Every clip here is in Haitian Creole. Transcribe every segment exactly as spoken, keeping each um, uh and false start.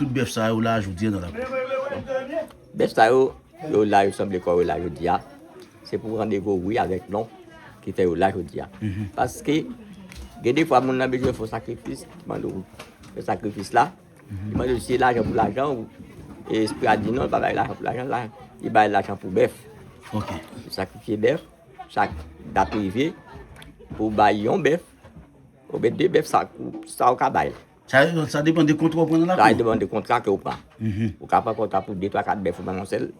Tout bèf sa yo la jodi a nan lakou. Bèf sa yo, yo la, yo sanble kò yo la jodi a. Se pou randevou wi avèk non ki fè yo la jodi a. Paske gen de fwa moun nan bezwen fè sakrifis, mande w fè sakrifis la. Li mande w si se lajan pou lajan, ou, e espri a di non, li pa bay lajan pou lajan, la, li bay lajan pou bèf. Ok. Li sakrifye bèf, chak dat rive, pou bay yon bèf, oubyen de bèf sa, sa ou ka bay. Sa, sa depann de kontra ou pran nan lakou. Sa depann de kontra ke ou pran. Ou ka pran kontra pou de, twa, kat bèf ou pran yon sèl,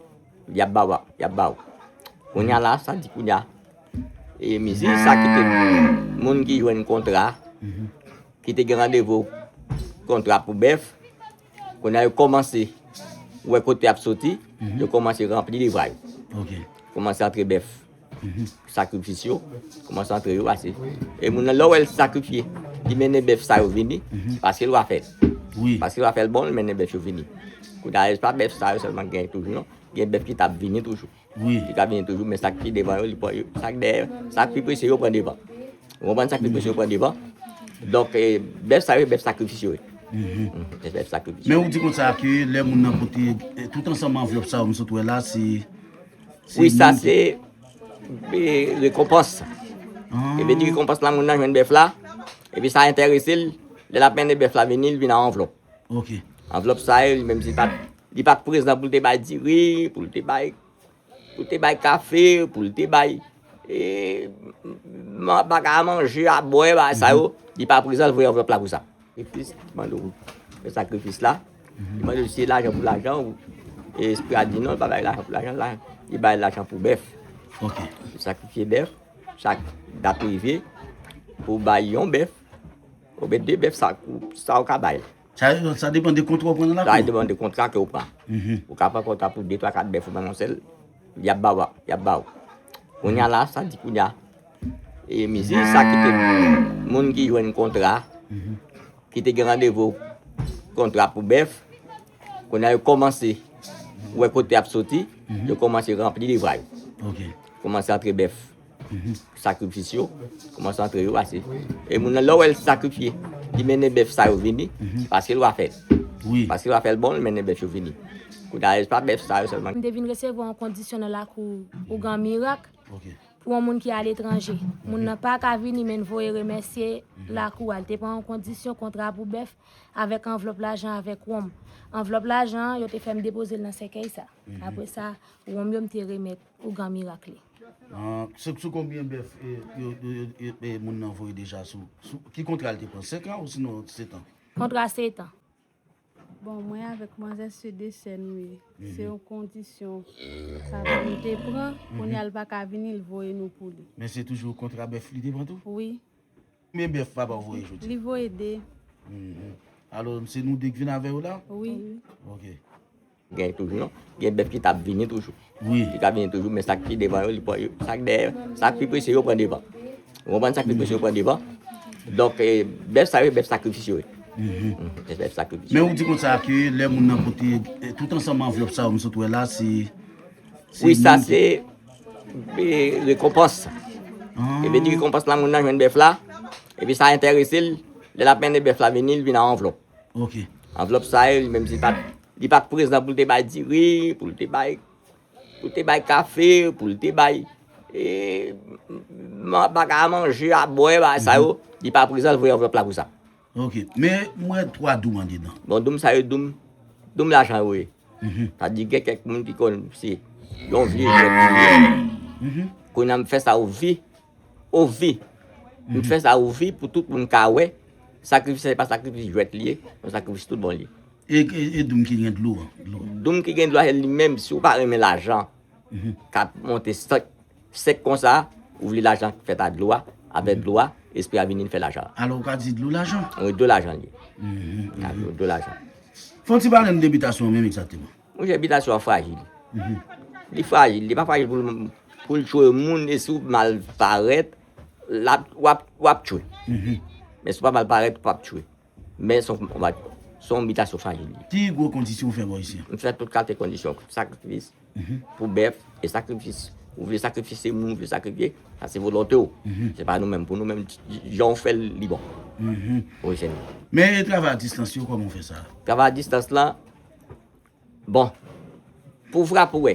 y ap ba w, y ap ba w. Kounye a la, sa di kounye a, e mezi sa ki te, moun ki jwenn kontra, ki te gen randevou kontra pou bèf, kounye a yo kòmanse wè kote y ap soti, yo kòmanse ranpli devwa yo. Ok. Kòmanse antre bèf. Sakrifis yo, kòmanse antre yo pase. E moun nan, lè w wè l sakrifye, li mennen bèf sa yo vini, paske l va fè l. Wi. Paske l va fè l bon, li mennen bèf yo vini. Kounye a, se pa bèf sa yo sèlman ki genyen toujou, non. Gen bèf ki t ap vini toujou. Wi. Li ka vini toujou, men sa k pi devan yo, li pran yo. Sa k dèyè, sa k pi prese yo pran devan. Ou konprann, sa k pi prese yo pran devan. Donk, e, bèf sa yo, bèf sakrifis yo ye. Mhm, bèf sakrifis yo. Men ou di konsa ke lè moun nan pote, e, tout ansanm anvlòp sa yo, m sot wè la, se, se wi, sa moun ki se, e, rekonpans. Ah. E vle di rekonpans la, moun nan jwenn bèf la, epi sa enterese l, lè l ap mennen bèf la vini, l vin ak anvlòp. Ok. Anvlòp sa yo, li menm si li pa t, li pa t prezan pou l te bay diri, pou l te bay, pou l te bay kafe, pou l te bay, e, man-, bagay a manje, a bwè, bagay sa yo, li pa prezan, l voye anvlòp la pou sa. Sakrifis, li mande w fè sakrifis la, li mande w si se lajan pou lajan, ou, e espri a di non, li pa bay lajan pou lajan, la, li bay lajan pou bèf. Ok. Sakrifye bèf, chak dat rive, pou bay yon bèf, oubyen de bèf sa, sa ou ka bay. Sa, sa depann de kontra ou pran nan lakou. Sa depann de kontra ke ou pran. Mhm. Ou ka pran kontra pou de, twa, kat bèf ou pran yon sèl, y ap ba w, y ap ba w. Kounye a la, sa di kounye a, e mezi sa ki te, moun ki jwenn kontra, ki te gen randevou kontra pou bèf, kounye a yo kòmanse wè kote y ap soti, yo kòmanse ranpli devwa yo. Ok. Kòmanse antre bèf. Mhm. Sakrifis yo, kòmanse antre yo pase. E moun nan, lè w wè l sakrifye, li mennen bèf sa yo vini, paske l va fè l. Wi. Paske l va fè l bon, li mennen bèf yo vini. Kounye a, se pa bèf sa yo sèlman. M te vin resevwa yon kondisyon nan lakou Ougan Mirak. Ok. Pou yon moun ki aletranje. Moun nan pa ka vini, men n voye remèsye lakou a. L te pran yon kondisyon kontra pou bèf avèk anvlòp lajan avèk wonm. Anvlòp lajan an, yo te fè m depoze l nan sèkèy sa. Mhm. Apre sa, wonm yo m te remèt Ougan Mirak li. Ah, se sou konbyen bèf, e, yo, yo, yo, yo, e, moun nan voye deja sou, sou, ki kontra l te pran? Senk an ou sinon sèt an? Kontra sèt an. Bon, mwen avèk manzè se de sè nou ye. Mhm. Se yon kondisyon sa nou te pran, kounye a l pa ka vini, l voye nou pou li. Men se toujou kontra bèf li te pran tou? Wi. Konbyen bèf papa w voye jodi? Li voye de. Mhm. Alò, se nou de k vin avè yo la? Wi. Ok. Gen toujou, non? Gen bèf ki t ap vini toujou. Wi. Li ka vini toujou, men sa k pi devan yo, li pran yo. Sa k dèyè, sa k pi prese yo pran devan. Ou konprann, sa k pi prese yo pran devan. Donk, e, bèf sa yo, bèf sakrifis yo ye. Mhm. Mhm, bèf sakrifis yo. Men ou di konsa ke lè moun nan pote, e, tout ansanm anvlòp sa yo, m sot wè la, se, se wi, sa moun ki se, e, rekonpans. Ah. E vle di rekonpans la, moun nan jwenn bèf la, epi sa enterese l, lè l ap mennen bèf la vini, l vin ak anvlòp. Ok. Anvlòp sa yo, li menm si li pa t, li pa t prezan pou l te bay diri, pou l te bay, pou l te bay kafe, pou l te bay, e, man-, bagay a manje, a bwè, bagay sa yo, li pa prezan, l voye anvlòp la pou sa. Ok. Men m wè twa doum andedan. Bon, doum sa yo, doum, doum lajan yo ye. Mhm. Sa di gen kèk moun ki konn se yon vye jwèt li ye. Mhm. Kounye a m fè sa ovi, ovi. M fè sa ovi pou tout moun ka wè. Sakrifis sa, se pa sakrifis jwèt li ye, yon sakrifis tout bon li ye. E, e, e doum ki gen dlo an, dlo an? Doum ki gen dlo an, se li menm, si w pa renmen lajan, k ap monte sèk, sèk konsa, ou vle lajan fèt ak dlo a, avèk dlo a, espri a vini, l fè lajan. Alò, ou ka di dlo lajan? Wi, dlo lajan li ye. Mhm, a, mhm. Dlo, dlo lajan. Fè yon ti pale n de bitasyon an menm egzakteman. Monchè, bitasyon an frajil. Mhm. Li frajil, li pa frajil pou l, pou l tchwe moun, e si w mal parèt, l ap, w ap, w ap tchwe. Mhm. Men si w pa mal parèt, w p ap tchwe. Men se yon, se yon bitasyon frajil li ye. Ki gwo kondisyon w fè bò isi an? M fè tout kalite kondisyon, sakrifis, mhm, pou bèf, e sakrifis Ou vle sakrifye, se moun ou vle sakrifye, sa se volonte w. Se pa nou menm. Pou nou menm, jan w fè l, li bon. Wi, se nou. Men travay a distans yo, kòman w fè sa? Travay a distans lan, bon, pou frape ou wè,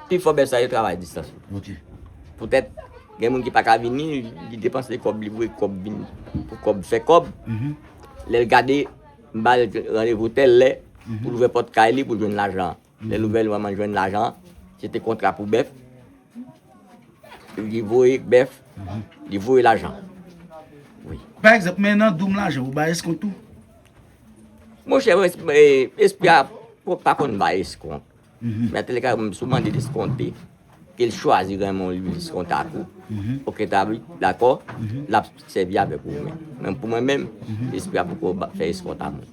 pifò bèf sa yo travay distans. Ok. Poutèt, gen moun ki pa ka vini, li depanse kòb, li voye kòb vin pou kòb fè kòb. Lè l gade, m ba l randevou tèl lè pou l ouvè pòt kay li pou l jwenn lajan. Lè l ouvè, li vrèman jwenn lajan. Se te kontra pou bèf. Li voye bèf, li voye lajan. Wi. Pa egzanp, men nan doum lajan, ou bay eskont tou? Monchè, mwen, eh, espri a pa konn bay eskont. Men antoulèka, si w mande l eskonte, ke l chwazi renmen w, li eskonte ak ou. Ok, tabli, dakò? L ap sèvi avèk ou. Men, men pou mwen menm, espri a poko ba- fè eskont a mwen.